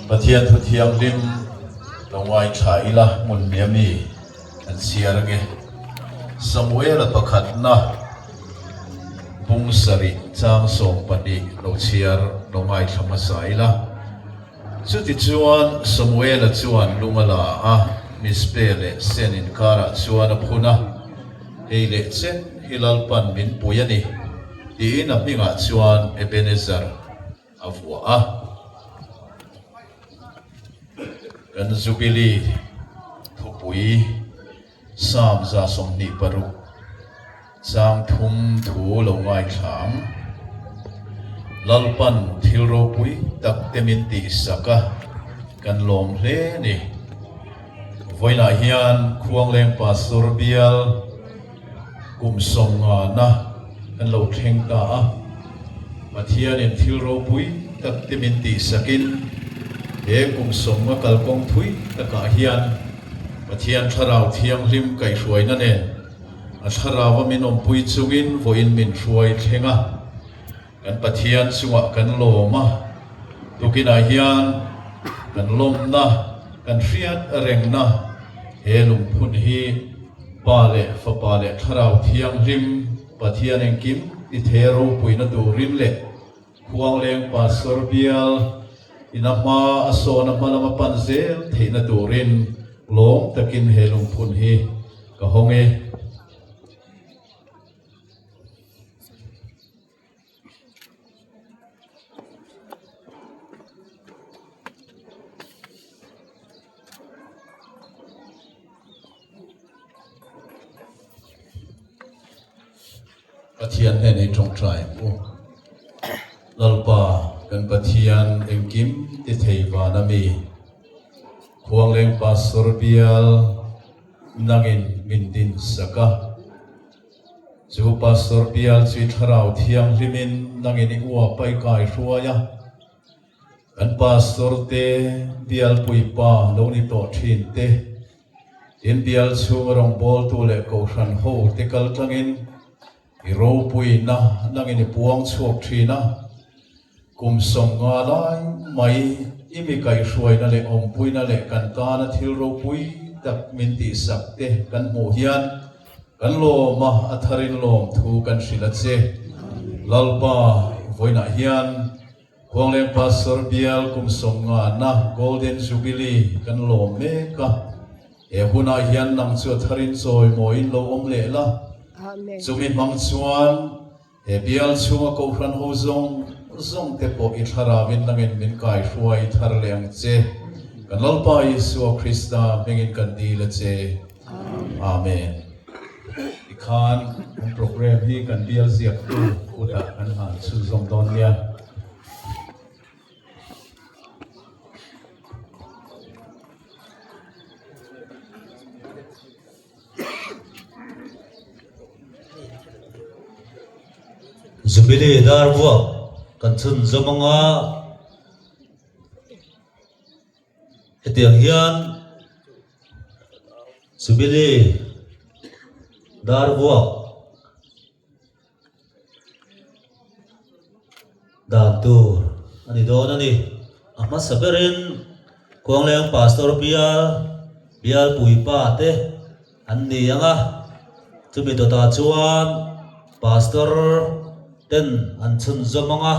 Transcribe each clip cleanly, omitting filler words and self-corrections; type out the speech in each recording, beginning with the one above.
Pathian thu thianghlim lo ngaithla ila hmun hnih ami an chhiar ange. Samuela pakhatna bung sarih chang 12 lo chhiar lo ngaithla hmasa ila. Chutichuan Samuela chuan lung a la a, Mizpe leh Sen inkarah chuan a phun a, Hei leh chen hi Lalpan min pui a ni, tiin a hmingah chuan Ebenezer a vuah a. Kan Jubilee thupui Psalm 26 chang thum thu lo ngaithla ang. Lalpan thil ropui tak te min tihsak a, kan lawm hle a ni. Vawiinah hian Khuangleng Pastor bial kum sawmngana kan lo thleng ta a, Pathianin thil ropui tak te min tihsakin he kum sawmnga kalkawng thui takah hian Pathian Thlarau Thianghlim kaihhruaina nen a Thlarau a min awmpui chungin vawiin min hruai thleng a, kan Pathian chungah kan lawm a, tukinah hian kan lawmna, kan hriat rengna he lungphun hi Pa leh Fapa leh Thlarau Thianghlim Pathian engkim ti thei a ropuina turin leh Khuangleng Pastor bial ina hma a sawn a hma lama pan zel theihna turin lawm takin he lungphun hi ka hawng e. Pathian hnenah i tawngtai ang u. Lalpa kan Pathian engkim ti thei van a mi. Khuangleng Pastor bial nangin min din sak a. Chu Pastor bial chu i thlarau thianghlimin nangin i uap a i kai hruai a. Kan Pastor te bialpui pa lo ni tawh thin te, tin bial chhunga rawngbawltu leh kohhran ho te kal tlangin i ropuina nangin i puang chhuak thin a. Kum 50 lai mai i mi kaihhruaina leh awmpuina leh kan tana thil ropui tak min tihsak te kan hmuh hian kan lawm a, a tharin lawmthu kan hrilh a che. Lalpa vawiinah hian Khuangleng Pastor bial kum 50 na Golden Jubilee kan lawm mek a, he hunah hian nang chu a tharin chawimawiin lo awm leh la. Chumi hmang chuan he bial chhunga Kohhran ho zawng zawng te pawh i thlarauin nangin min kaihruai thar leh ang che. Kan Lalpa Isua Krista hmingin kan dil a che. Amen. Tikhan kan program hi kan bial ziaktu kutah kan han chhunzawm dawn nia. Jubilee dar vuak kan chhunzawm anga. Hetiang hian Jubilee dar vuak dan tur a ni dawn a ni. A hmasa berin Khuangleng Pastor bial bial puipa te an ni ang a, chumi dawtah chuan Pastor ten an chhunzawm ang a.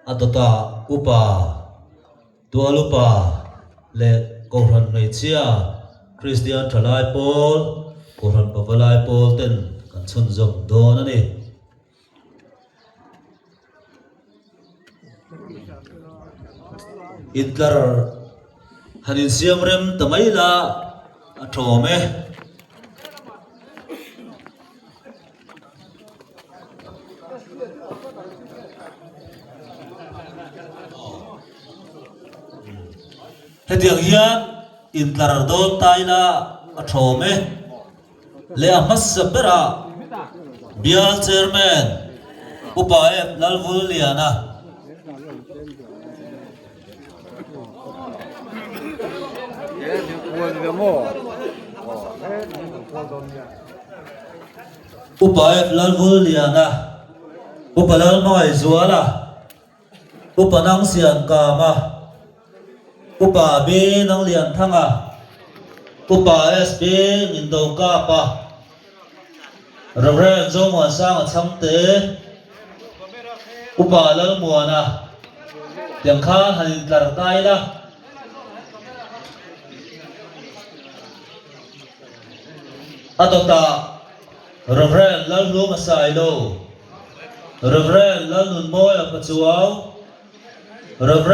A dawtah upa, tual upa leh Kohhran hmeichhia, Kristian thalai pawl, Kohhran pavalai pawl ten kan chhunzawm dawn a ni. Intlar han insiam rem ta mai la a thawm e. Hetiang hian intlar dawn ta ila a thawm e. Leh a hmasa berah Bial Chairman Upa F Lalvulliana. Upa F Lalvulliana, Upa Lalhmangaihzuala, Upa Nangsiankama. Upa B Nanglianthanga, Upa SB Ngindokapa, Rev. Zomuansanga Chhangte, Upa Lalmuana, tiang khan han intlar ta ila. A dawtah Rev. Lalhluma Sailo, Rev. Lalnunmawia Pachuau, Rev.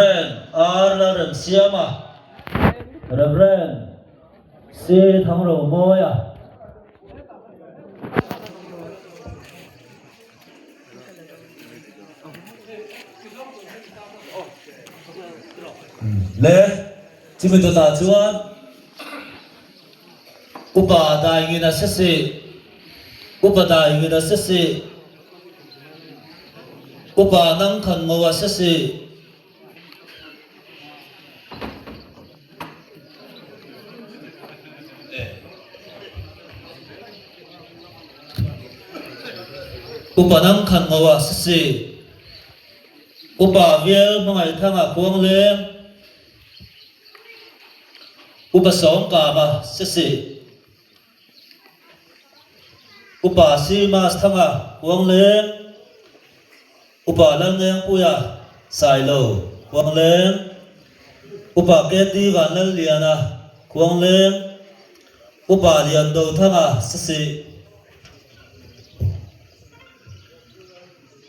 R. Lalremsiama, Rev. C. Thangromawia. Le chumi dawtah chuan upa daingin a se si, upa daingin a se si, upa nang khan ngo a se si. Upa nang khan ngo a si si. Upa vial hmangaih thang a kuang leng. Upa sawm kam a si si. Upa Si Mas Thanga Kuangleng, Upa Lalngengpuia Sailo Kuangleng, Upa KT Vanlalliana Kuangleng, Upa Liandothanga Sasih,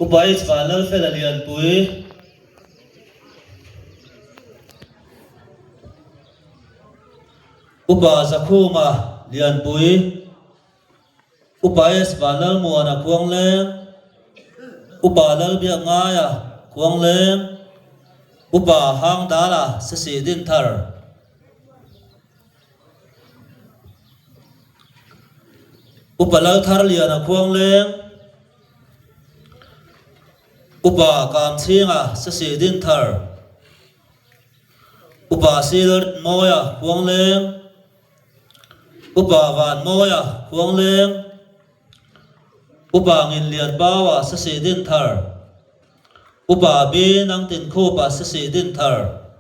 Upa H Vanlalfela Lianpui. Upa Zakhuma Lianpui, Upa S Vanlalmuana Khuangleng, Upa Lalbiakngaia Khuangleng, Upa Hangdala Sasi Dinthar. Upa Laltharliana Khuangleng, Upa Kamchhinga Sasi Dinthar. Upa Sil Mawia Khuangleng, Upa Van Mawia Khuangleng, Upa Ngin Lian Baua Sasi Din Thar, Upa Bi Nang Tin Khupa Sasi Din Thar,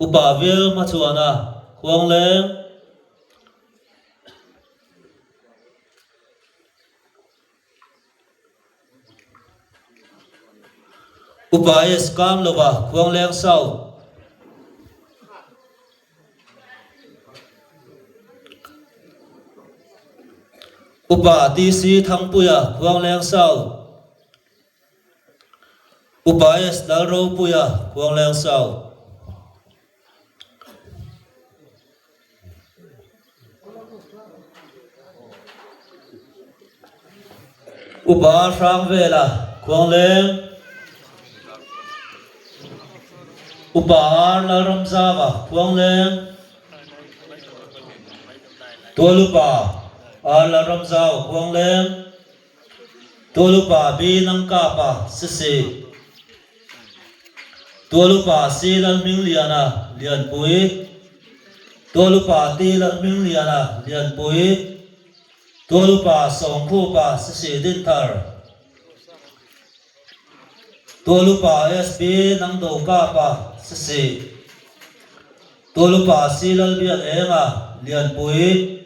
Upa Vil Hmachuana Khuangleng, Upa S Kam lova Khuangleng South. Upa TC Thangpuia Khuangleng South. Upa S Lalropuia Khuangleng South. Upa Hrangvela Khuangleng, Upa Ar Lalramzava Khuangleng, Tualupa Ar Lalramzava Khuangleng, Tualupa B Nangkapa Sisi, Tualupa C Lalhmingliana Lianpui, Tualupa T Lalhmingliana Lianpui, Tualupa Sawngkhupa Sisi Dinthar, Tualupa SB Nangdokapa Sisi, Tualupa C Lalbiakenga Lianpui,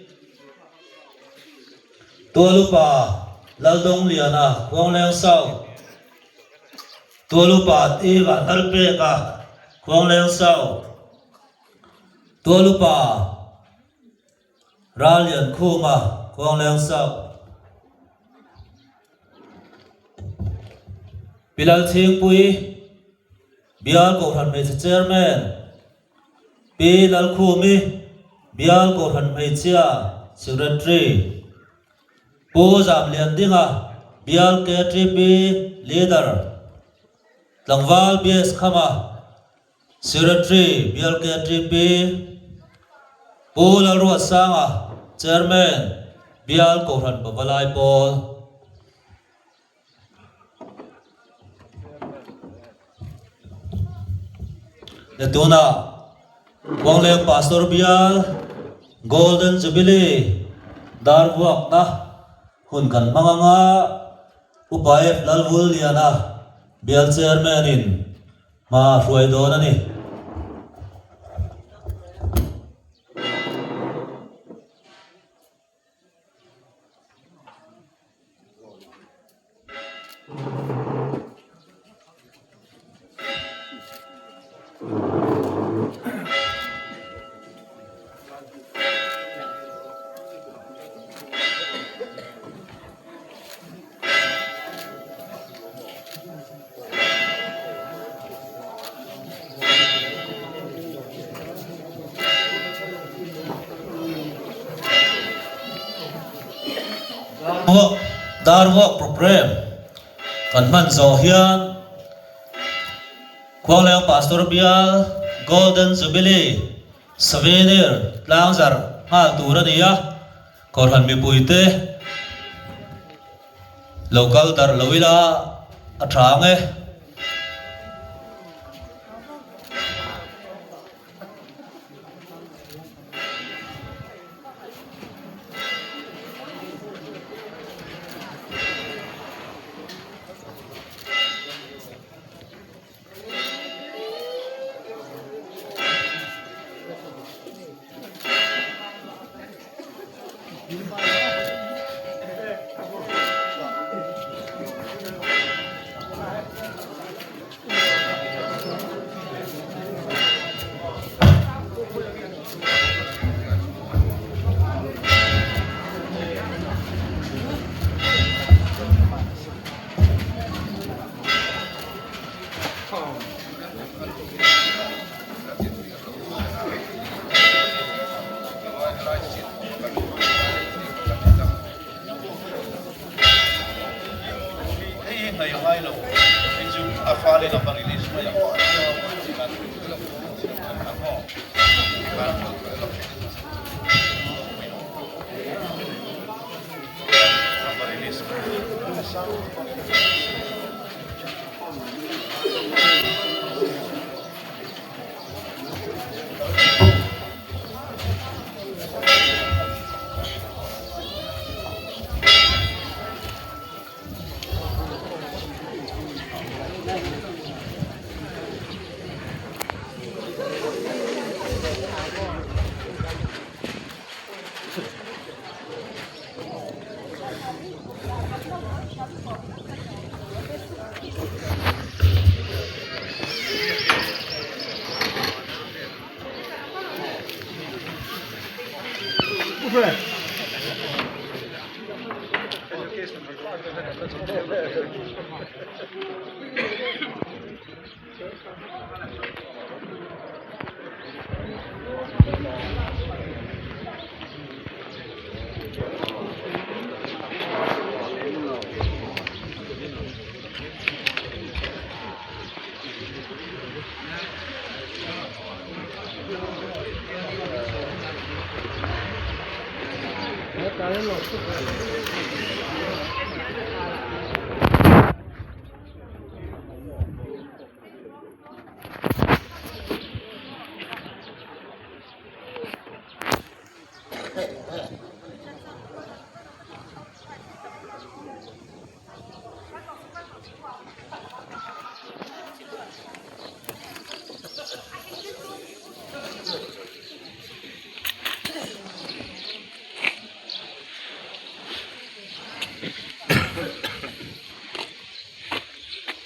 Tualupa Laldawngliana Khuangleng South, Tualupa T Vanlalpeka Khuangleng South, Tualupa Ralliankhuma Khuangleng South. Pi Lalchhingpui Bial Kohhran Hmeichhe Chairman Pi Lalkhumi Bial Kohhran Hmeichhia Secretary Pu Zamliandinga Bial KTP Leader Tlangval BS Khama Secretary Bial KTP Pu Lalruatsanga Chairman Bial Kohhran Pavalai Pawl. Le tunah Khuangleng Pastor Bial Golden Jubilee dar vuakna hun kan hmang anga Upa F Lalvulliana Bial Chairman in hma a hruai dawn a ni. Darvuak program kan hman zawh hian Khuangleng Pastor Bial Golden Jubilee Souvenir tlangzarh nghal tur a ni a, Kohhran mipuite lo kal darh lo ila a tha ang e.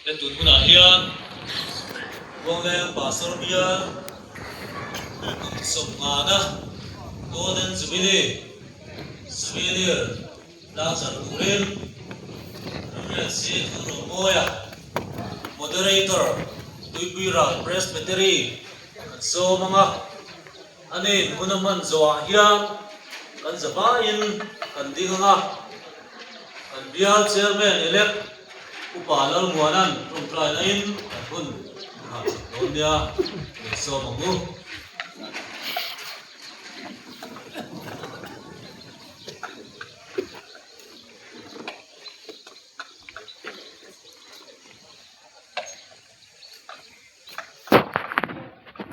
He tun hunah hian Kawleng Pastor bial kum sawmngana Golden Jubilee Souvenir tlangzarh turin Rev. C. Thangrawmawia, Moderator, Tuipuiral Presbytery kan sawm ang a. Ani hmun a hman zawhah hian kan zavaiin kan ding ang a, kan bial Chairman elect Upa Lalmuana'n tawngtaina in kan hun a nghah chak dawn nia, min sawm ang u.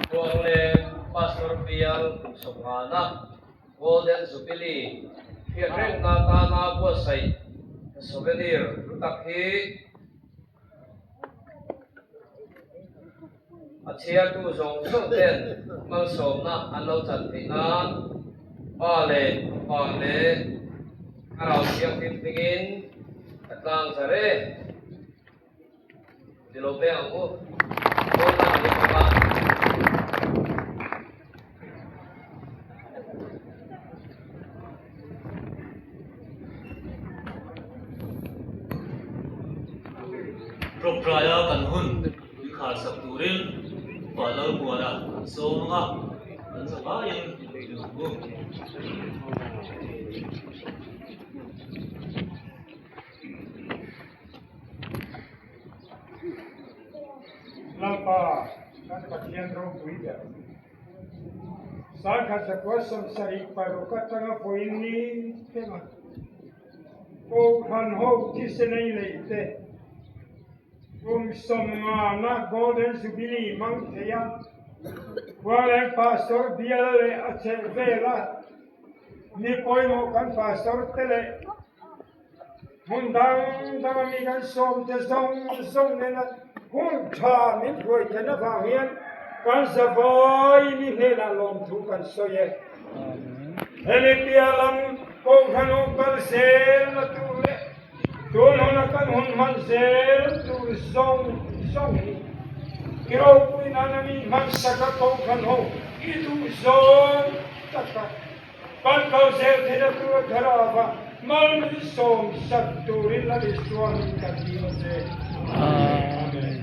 Khuangleng Pastor Bial kum sawmngana Golden Jubilee hriatrengna tana buatsaih souvenir hlu tak hi a chhiartu zawng zawng ten malsawmna an lo chan theih nan Pa leh Fapa leh Thlarau Thianghlim hmingin ka tlang zar e. Ni lo peng ang u. Pawn a ni bawk a. Upa Lalmuana an sawm ang a, an zavaiin in ang u. Lalpa kan Pathian ropui ber. Sangkhat zakua 76 atanga vawiin ni thleng a Kohhran ho thisen ei lei te kum 50 na Golden Jubilee hmang thei a, Khualeng Pastor bial leh a chheh vela mi pawimawh kan Pastor te leh hmun dang danga mi kan sawm te zawng zawng nena hun tha min hruai theihna vang hian kan zavai mi hnenah lawmthu kan sawi e. Hemi piah lam Kohhran aw kal zelna tur leh tun huna kan hun hman zel tur zawng zawng hi i ropui nana mi hmansak a Kohhran ho i duh zawng taka kan kal zel theihna tura thlarauva mal min sawm sak turin Lal Isua min kan dil a che. Amen.